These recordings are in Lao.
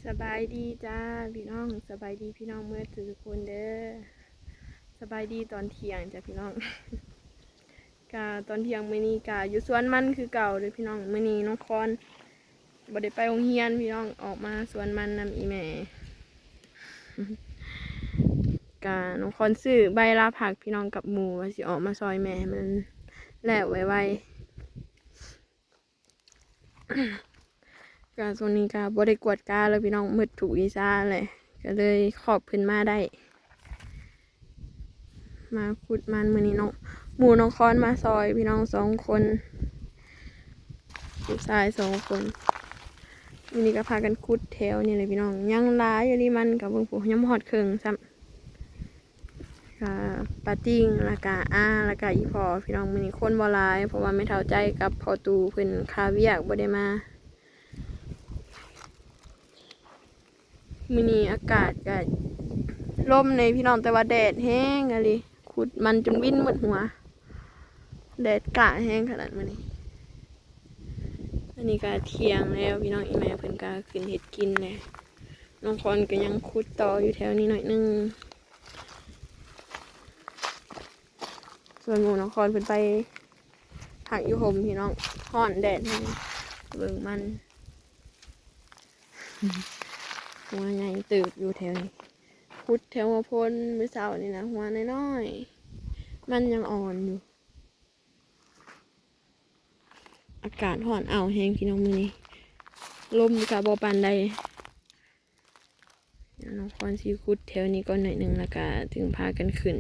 ສະບາຍດີຈ້າພີ່ນ້ອງ ສະບາຍດີພີ່ນ້ອງເໝິດທຸກໆຄົນເດີ້. ສະບາຍດີຕອນທ່ຽງຈ້າພີ່ນ້ອງ. ກະຕອນທ່ຽງມື້ນີ້ກະຢູ່ສວນມັນຄືເກົ່າເດີ້ພີ່ນ້ອງ. ມື້ນີ້ນ້ອງຄອນບໍ່ໄດ້ໄປໂຮງຮຽນພີ່ນ້ອງ ອອກມາສວນມັນນຳອີ່ແມ່. ກະນ້ອງຄອນຊື້ໃບລາພັກພີ່ນ້ອງກັບໝູ່ ວ່າຊິອອກມາຊ່ອຍແມ່ໃຫ້ມັນແລ້ວໄວໆ. ກະຊ່ວງນີ້ກະບໍ່ໄດ້ກວດກາແລ້ວພີ່ນ້ອງ ໝົດທຸກວິຊາແຫຼະ ກະເລີຍຂອບເພິ່ນມາໄດ້ ມາຂຸດມັນມື້ນີ້ເນາະ. ໝູ່ນ້ອງຄອນມາຊ່ອຍພີ່ນ້ອງສອງຄົນ ລູກຊາຍສອງຄົນ. ມື້ນີ້ກະພາກັນຂຸດແຖວນີ້ແຫຼະພີ່ນ້ອງ ຍັງຫຼາຍຢູ່ເດ ມັນກະເບິ່ງພຸ້ນ ຍັງບໍ່ຮອດເຄິ່ງຊ້ຳ. ກະປ້າຕິ່ງ ແລ້ວກະອາ ແລ້ວກະອີ່ພໍ່ພີ່ນ້ອງ. ມື້ນີ້ຄົນບໍ່ຫຼາຍ ເພາະວ່າແມ່ເຖົ້າໃຈກັບພໍ່ຕູ້ເພິ່ນຄາວຽກບໍ່ໄດ້ມາ. ມື້ນີ້ອາກາດກະລົມແດ່ພີ່ນ້ອງ ແຕ່ວ່າແດດແຮງອີ່ຫຼີ ຂຸດມັນຈົນວິນໝົດຫົວ ແດດກ້າແຮງຂະໜາດມື້ນີ້. ອັນນີ້ກະທ່ຽງແລ້ວພີ່ນ້ອງ ອີ່ແມ່ເພິ່ນກະຂຶ້ນເຮັດກິນແລ້ວ ນ້ອງຄອນກະຍັງຂຸດຕໍ່ຢູ່ແຖວນີ້ໜ້ອຍໜຶ່ງ. ສ່ວນໝູ່ນ້ອງຄອນເພິ່ນໄປພັກຢູ່ຮົ່ມພີ່ນ້ອງ ຮ້ອນແດດແຮງ. ເບິ່ງມັນ ຫົວໃຫຍ່ເຕີບຢູ່ແຖວນີ້ ຂຸດແຖວຫົວໂພນມື້ເຊົ້ານີ້ນະ ຫົວນ້ອຍໆ ມັນຍັງອ່ອນຢູ່. ອາກາດຮ້ອນອ້າວແຮງພີ່ນ້ອງມື້ນີ້ ລົມກະບໍ່ປານໃດ. ດຽວນ້ອງຄອນຊິຂຸດແຖວນີ້ກ່ອນໜ້ອຍໜຶ່ງ ແລ້ວກະຈຶ່ງພາກັນຂຶ້ນ.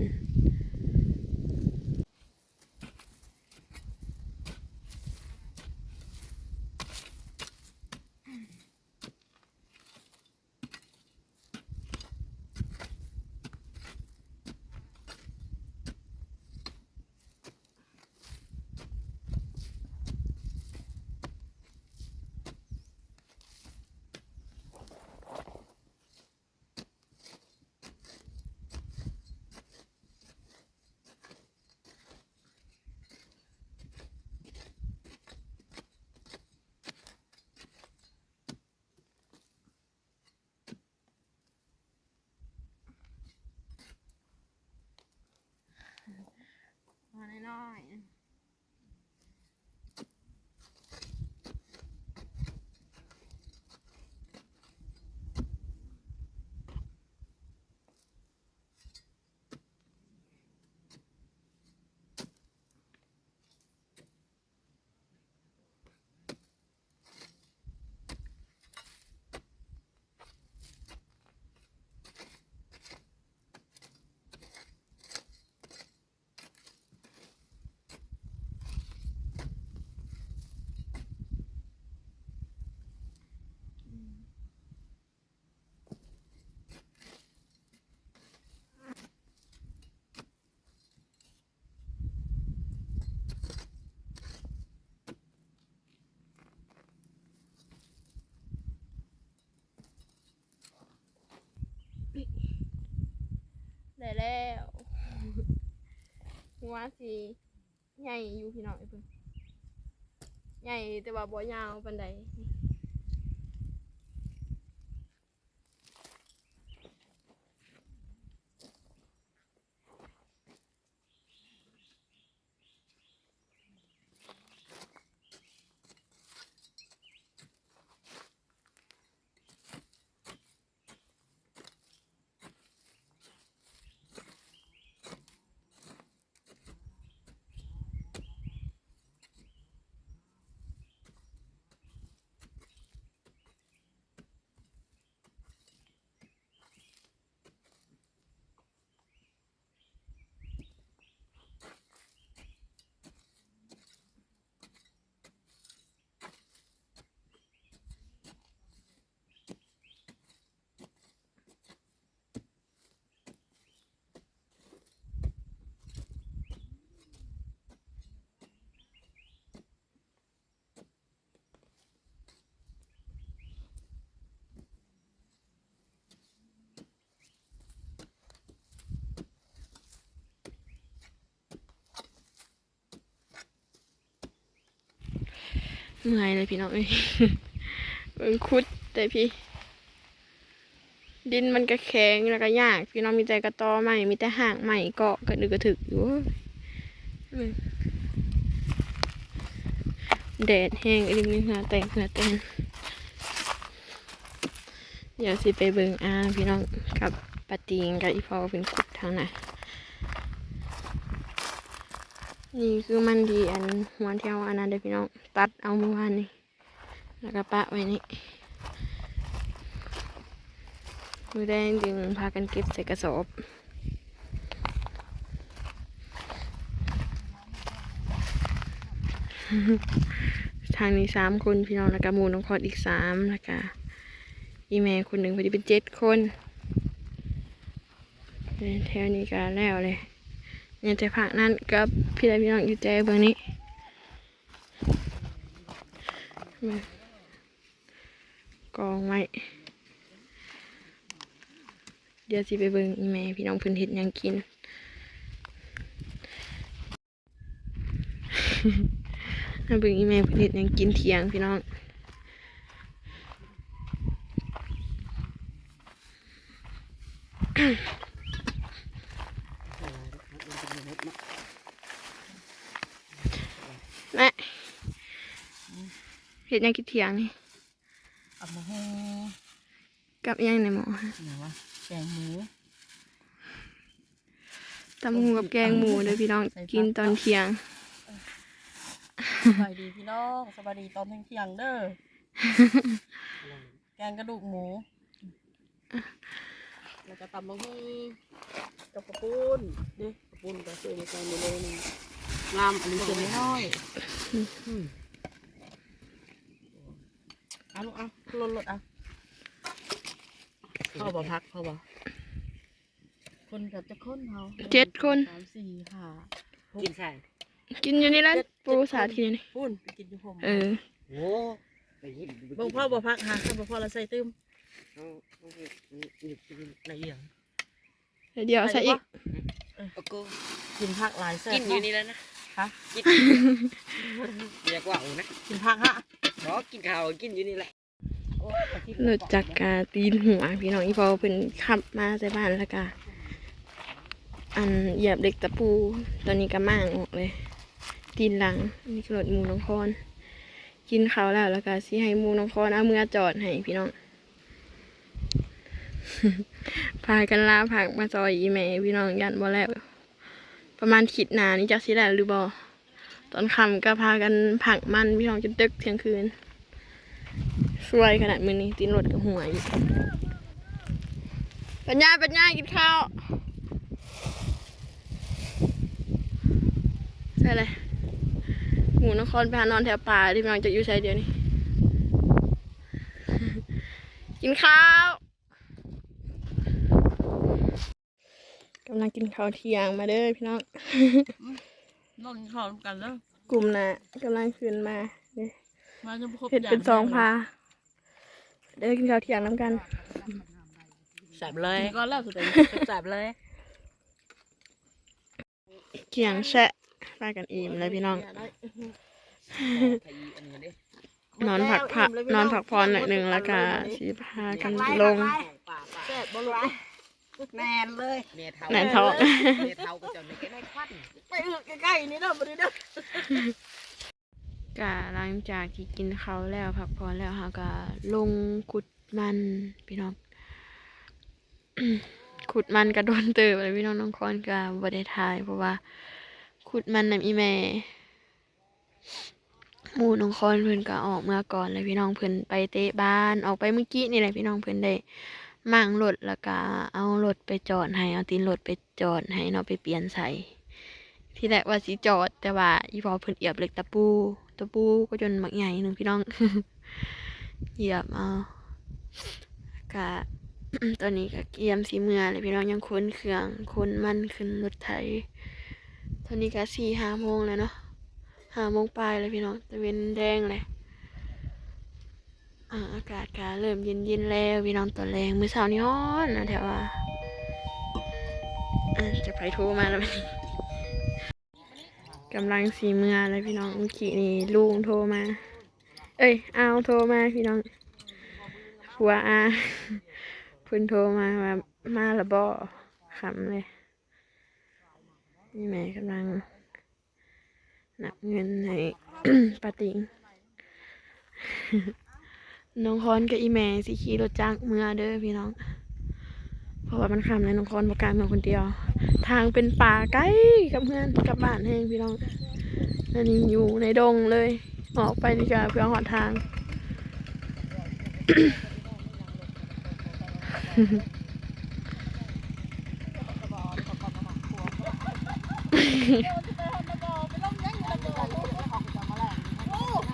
ໄດ້ແລ້ວ ຫົວຊິໃຫຍ່ຢູ່ພີ່ນ້ອງ ເອີຍ ເບິ່ງ ໃຫຍ່ແຕ່ວ່າບໍ່ຍາວປານໃດ. ເມື່ອຍເລີຍພີ່ນ້ອງເອີຍ ເບິ່ງຂຸດແຕ່ພີ້. ດິນມັນກະແຂງ ແລ້ວກະຍາກພີ່ນ້ອງ ມີແຕ່ກະຕໍໄມ້ ມີແຕ່ຮາກໄມ້ເກາະກະດຶກກະທຶກຢູ່. ແດດແຮງອີ່ຫຼີ ເຫື່ອແຕກເຫື່ອແຕນ. ດຽວຊິໄປເບິ່ງອາພີ່ນ້ອງ ກັບປ້າຕິງກັບອີ່ພໍ່ເພິ່ນຂຸດທາງໜ້າ. ນີ້ຄືມັນທີ່ອັນ ຫົວແຖວອັນນັ້ນເດີພີ່ນ້ອງ ຕັດເອົາມື້ວານນີ້ ແລ້ວກະປະໄວ້ນີ້. ມື້ແລງຈຶ່ງພາກັນເກັບໃສ່ກະສອບ. ທາງນີ້ສາມຄົນພີ່ນ້ອງ ແລ້ວກະໝູ່ນ້ອງຄອດອີກສາມ ແລ້ວກະອີ່ແມ່ຄົນໜຶ່ງ ພໍດີເປັນເຈັດຄົນ. ແຖວນີ້ກະແລ້ວເລີຍ ຍັງແຕ່ພາກນັ້ນກັບພີ່ ພີ່ນ້ອງ ຢູ່ແຈເບື້ອງນີ້ ກອງໄວ້. ດຽວຊິໄປເບິ່ງອີ່ແມ່ພີ່ນ້ອງເພິ່ນເຮັດຫຍັງກິນ. ມາເບິ່ງອີ່ແມ່ເພິ່ນເຮັດຫຍັງກິນທ່ຽງພີ່ນ້ອງ. ແມ່ ເຮັດຫຍັງກິນທ່ຽງນີ້? ຕຳບັກຫຸ່ງ ກັບອີ່ຫຍັງໃນໝໍ້? ຫຍັງວະ? ແກງໝູ. ຕຳບັກຫຸ່ງກັບແກງໝູເດີພີ່ນ້ອງ ກິນຕອນທ່ຽງ. ສະບາຍດີພີ່ນ້ອງ ສະບາຍດີຕອນທ່ຽງໆເດີ. ແກງກະດູກໝູ ແລ້ວກະຕຳບັກຫຸ່ງກັບເຂົ້າປຸ້ນເດ້. ເຂົ້າປຸ້ນກະຊື້ມາໃສ່ມື້ໂລໜຶ່ງ ງາມອີ່ຫຼີ ເສັ້ນນ້ອຍໆ. ອືມ ເອົາລູກ ເອົາ ລົດໆ ເອົາ. ພໍບໍ່ ຜັກພໍບໍ່? ຄົນກັບຈັກຄົນເຮົາ? ເຈັດຄົນ ສາມ ສີ່ ຫ້າ ຫົກ ກິນໃສ? ກິນຢູ່ນີ້ແຫຼະ ເຈັດ ປູສາ ເຈັດຄົນ ທີ່ນີ້ ພຸ້ນໄປກິນຢູ່ໂຮມ. ເອີ ໂອ້ ໄປກິນ ເບິ່ງພໍບໍ່ຜັກຫາ ຄັນບໍ່ພໍລະໃສ່ຕື່ມ. ເອົາ ເອົາ ເອົາ ໜ້ອຍດຽວ ໜ້ອຍດຽວໃສ່ອີກ. ເອີ ໂອເຄ ກິນຜັກຫຼາຍແຊບ ກິນຢູ່ນີ້ແຫຼະນະ. ຮະ? ກິນ ຢາກເວົ້ານະ ກິນຜັກຫະ? ບໍ່ ກິນເຂົ້າ ກິນຢູ່ນີ້ແຫຼະ. ລົດຈັກກະຕີນຫົວພີ່ນ້ອງ ອີ່ພໍ່ເພິ່ນຂັບມາໃສ່ບ້ານ ແລ້ວກະ ອັນ ຢຽບເຫຼັກຕະປູ ຕອນນີ້ກະມ້າງອອກເລີຍ ຕີນຫຼັງ. ອັນນີ້ກະລົດໝູນ້ອງຄອນ ກິນເຂົ້າແລ້ວ ແລ້ວກະຊິໃຫ້ໝູນ້ອງຄອນເອົາເມືອຈອດໃຫ້ພີ່ນ້ອງ. ພາກັນລາຜັກມາຊ່ອຍອີ່ແມ່ພີ່ນ້ອງ ຢ້ານບໍ່ແລ້ວ. ປະມານທິດໜ້ານີ້ຈັກຊິໄດ້ຫຼືບໍ່. ຕອນຄ່ຳກະພາກັນຜັກມັນພີ່ນ້ອງ ຈົນເດິກທ່ຽງຄືນ. ສວຍຂະໜາດມື້ນີ້ ຕີນລົດກະຫົວອີກ. ປັນຍາ ປັນຍາ ກິນເຂົ້າ. ໃສ່ເລີຍ ໝູນະຄອນໄປຫານອນແຖວປ່າເດ້ພີ່ນ້ອງ. ຈັກຢູ່ໃສດຽວນີ້. ກິນເຂົ້າ. ກຳລັງກິນເຂົ້າທ່ຽງ ມາເດີພີ່ນ້ອງ ມາກິນເຂົ້ານຳກັນເດີ. ກຸ່ມໜ້າກຳລັງຂຶ້ນມາເດີ ມາຈະບໍ່ຄົບ ເຮັດເປັນສອງພາເດີ ກິນເຂົ້າທ່ຽງນຳກັນ. ແຊບເລີຍ ກິນກ່ອນແລ້ວ ແຊບເລີຍ. ກຽງແຊະ ພາກັນອີ່ມແລ້ວພີ່ນ້ອງ ນອນພັກ ນອນພັກຜ່ອນໜ້ອຍໜຶ່ງ ແລ້ວກະຊິພາກັນລົງ. ແຊບບໍ່ລູກ? ແມ່ນເລີຍ ແມ່ເຖົ້າ ແມ່ເຖົ້າ ແມ່ເຖົ້າກໍເຈົ້ານີ້ ແກນ້ອຍຄວັນ ໄປອຶກໃກ້ໆນີ້ເດີ ບໍ່ດີເດີ. ກະຫຼັງຈາກທີ່ກິນເຂົ້າແລ້ວ ພັກຜ່ອນແລ້ວ ເຮົາກະລົງຂຸດມັນພີ່ນ້ອງ. ຂຸດມັນກະດົນເຕີບແລ້ວພີ່ນ້ອງ ນ້ອງຄອນກະບໍ່ໄດ້ຖ່າຍ ເພາະວ່າຂຸດມັນນຳອີ່ແມ່. ໝູ່ນ້ອງຄອນເພິ່ນກະອອກເມືອກ່ອນແລ້ວພີ່ນ້ອງ ເພິ່ນໄປເຕະບານ ອອກໄປມື້ກີ້ນີ້ແຫຼະພີ່ນ້ອງ. ເພິ່ນໄດ້ມ້າງລົດ ແລ້ວກະເອົາລົດໄປຈອດໃຫ້ ເອົາຕີນລົດໄປຈອດໃຫ້ເນາະ ໄປປ່ຽນໃສ່. ທີແລກວ່າຊິຈອດ ແຕ່ວ່າອີ່ພໍ່ເພິ່ນອຽບເຫຼັກຕະປູ ຕະປູກໍຈົນບັກໃຫຍ່ໜຶ່ງພີ່ນ້ອງ ຢຽບເອົາ. ກະ ຕອນນີ້ກະກຽມຊິເມືອແລ້ວພີ່ນ້ອງ ຍັງຂົນເຄື່ອງຂົນມັນຂຶ້ນລົດໄຖ. ຕອນນີ້ກະສີ່ຫ້າໂມງແລ້ວເນາະ ຫ້າໂມງປາຍແລ້ວພີ່ນ້ອງ ຕາເວັນແດງແລ້ວ. ອາ ອາກາດກະເລີ່ມເຢັນໆແລ້ວພີ່ນ້ອງ ຕອນແລງ. ມື້ເຊົ້ານີ້ຮ້ອນນະ ແຖວວ່າ ອາ ຈັກໃຜໂທມາແລ້ວບັດນີ້. ກຳລັງຊິເມືອແລ້ວພີ່ນ້ອງ ມື້ກີ້ນີ້ລຸງໂທມາ ເອີຍ ອາວໂທມາພີ່ນ້ອງ ຜົວອາ ໄປ ເພິ່ນໂທມາວ່າ ມາລະບໍ່? ຄ່ຳເລີຍ. ນີ້ແມ່ກຳລັງນັບເງິນໃຫ້ ປ້າຕິງ. ນ້ອງຄອນກັບອີ່ແມ່ຊິຂີ່ລົດຈັກເມືອເດີພີ່ນ້ອງ ເພາະວ່າມັນຄ່ຳແລ້ວ ນ້ອງຄອນບໍ່ກ້າເມືອຄົນດຽວ. ທາງເປັນປ່າໄກກັບເຮືອນກັບບ້ານແຮງພີ່ນ້ອງ. ອັນນີ້ຢູ່ໃນດົງເລີຍ ອອກໄປນີ້ກະເກືອບຮອດທາງ.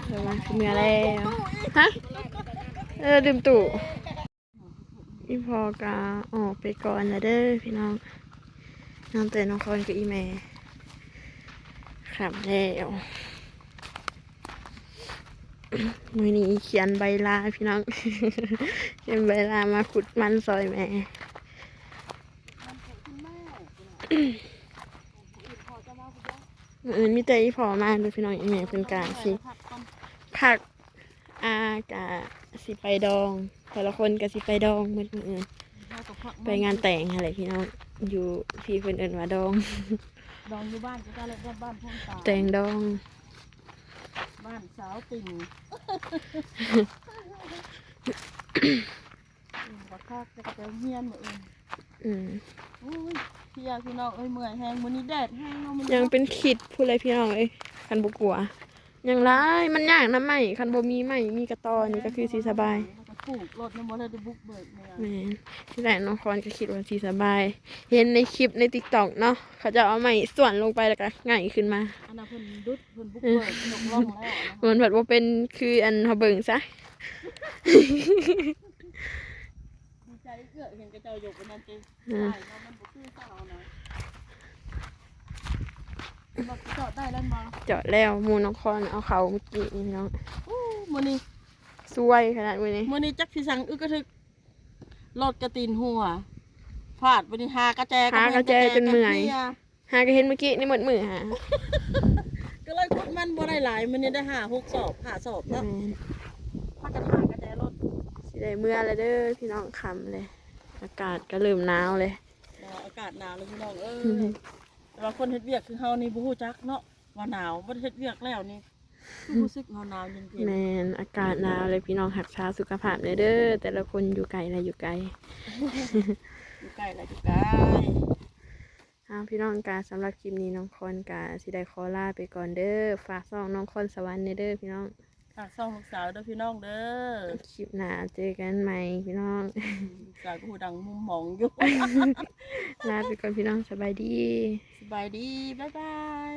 ເອີ ເມືອແລ້ວ ຮະ ເອີ ລືມຕູ້. ອີ່ພໍ່ກະອອກໄປກ່ອນລະເດີພີ່ນ້ອງ. ຍັງແຕ່ນ້ອງຄອນກັບອີ່ແມ່ ຄ່ຳແລ້ວ. ມື້ນີ້ຂຽນໃບລາພີ່ນ້ອງ ຂຽນໃບລາມາຂຸດມັນຊ່ອຍແມ່. ມື້ອື່ນມີແຕ່ອີ່ພໍ່ມາເດີພີ່ນ້ອງ. ອີ່ແມ່ເພິ່ນກະຊິພັກ ອາ ກະຊິໄປດອງ ແຕ່ລະຄົນກະຊິໄປດອງໝົດມື້ອື່ນ. ໄປງານແຕ່ງຫັ້ນແຫຼະພີ່ນ້ອງ ຢູ່ພີ້ເພິ່ນເອີ້ນວ່າດອງ ດອງຢູ່ບ້ານ ກະແລ້ວແບບບ້ານໂພນຕາ ແຕ່ງດອງ ບ້ານສາວຕິ່ງ. ອືມ ບັກຄັກ ແຕ່ກະໄປໂຮງຮຽນມື້ອື່ນ. ອືມ ໂອ້ຍ ເພຍພີ່ນ້ອງເອີຍ ເມື່ອຍແຮງ. ມື້ນີ້ແດດແຮງເນາະ ມື້ນີ້ ຍັງເປັນຂິດພຸ້ນເລີຍພີ່ນ້ອງເອີຍ ຄັນບໍ່ກົວ. ຍັງຫຼາຍ ມັນຍາກນຳໄມ້ ຄັນບໍ່ມີໄມ້ ມີກະຕໍນີ້ກະຄືຊິສະບາຍ. ແລ້ວກະປູກລົດຍັງບໍ່ໄດ້ບຸກເບີກເມືອ. ແມ່ນ ທີແລກນ້ອງຄອນກະຄິດວ່າຊິສະບາຍ ເຫັນໃນຄລິບໃນຕິກຕັອກເນາະ ເຂົາເຈົ້າເອົາໄມ້ສ່ວນລົງໄປ ແລ້ວກະໄຫງ່ຂຶ້ນມາ. ອັນນັ້ນເພິ່ນດຸດ ເພິ່ນບຸກເບີກ ຍົກລ່ອງແລ້ວ ມັນພັດບໍ່ເປັນຄືອັນເຮົາເບິ່ງຊະ. ດີໃຈເອື້ອຍ ເຫັນເຂົາເຈົ້າຍົກອັນນັ້ນຕິ ອືມ ໃສ່ເນາະ ມັນບໍ່ຄືເກົ່ານະ. ລົດຈອດໄດ້ແລ້ວບໍ່? ຈອດແລ້ວ ໝູ່ນ້ອງຄອນເອົາເຂົ້າມື້ກີ້ນີ້ພີ່ນ້ອງ. ໂອ້ ມື້ນີ້ສວຍຂະໜາດມື້ນີ້ ມື້ນີ້ຈັກຊິສັ່ງອຶກກະທຶກ ລົດກະຕີນຮົ່ວ ພາດມື້ນີ້ຫາກະແຈ ຫາກະແຈຈົນເມື່ອຍ. ຫາກະເຫັນມື້ກີ້ນີ້ໝົດມື້ຫາ ກະເລີຍຂຸດມັນບໍ່ໄດ້ຫຼາຍ. ມື້ນີ້ໄດ້ຫ້າຫົກສອບ ຫ້າສອບເນາະ. ແມ່ນ ພາກັນຫາກະແຈລົດ. ຊິໄດ້ເມືອແລ້ວເດີພີ່ນ້ອງ ຄ່ຳເລີຍ ອາກາດກະເລີ່ມໜາວເລີຍ. ເນາະ ອາກາດໜາວເລີຍພີ່ນ້ອງເອີຍ. ແຕ່ວ່າຄົນເຮັດວຽກຄືເຮົານີ້ບໍ່ຮູ້ຈັກເນາະວ່າໜາວ ບໍ່ໄດ້ເຮັດວຽກແລ້ວນີ້ ຄືຮູ້ສຶກໜາວໆເຢັນໆ. ແມ່ນ ອາກາດໜາວເລີຍພີ່ນ້ອງ ຮັກສາສຸຂະພາບແດ່ເດີ ແຕ່ລະຄົນຢູ່ໃກ້ລະຢູ່ໄກ ຢູ່ໃກ້ລະຢູ່ໄກ. ເອົາ ພີ່ນ້ອງ ກະສຳລັບຄລິບນີ້ ນ້ອງຄອນກະຊິໄດ້ຂໍລາໄປກ່ອນເດີ. ຝາກຊ່ອງນ້ອງຄອນສະຫວັນແດ່ເດີພີ່ນ້ອງ ຝາກຊ່ອງລູກສາວເດີພີ່ນ້ອງເດີ. ຄລິບໜ້າເຈີກັນໃໝ່ພີ່ນ້ອງ ອືມ ລູກສາວກະຫູດັງມຸມມອງຢູ່. ລາໄປກ່ອນພີ່ນ້ອງ ສະບາຍດີ ສະບາຍດີ ບາຍບາຍ.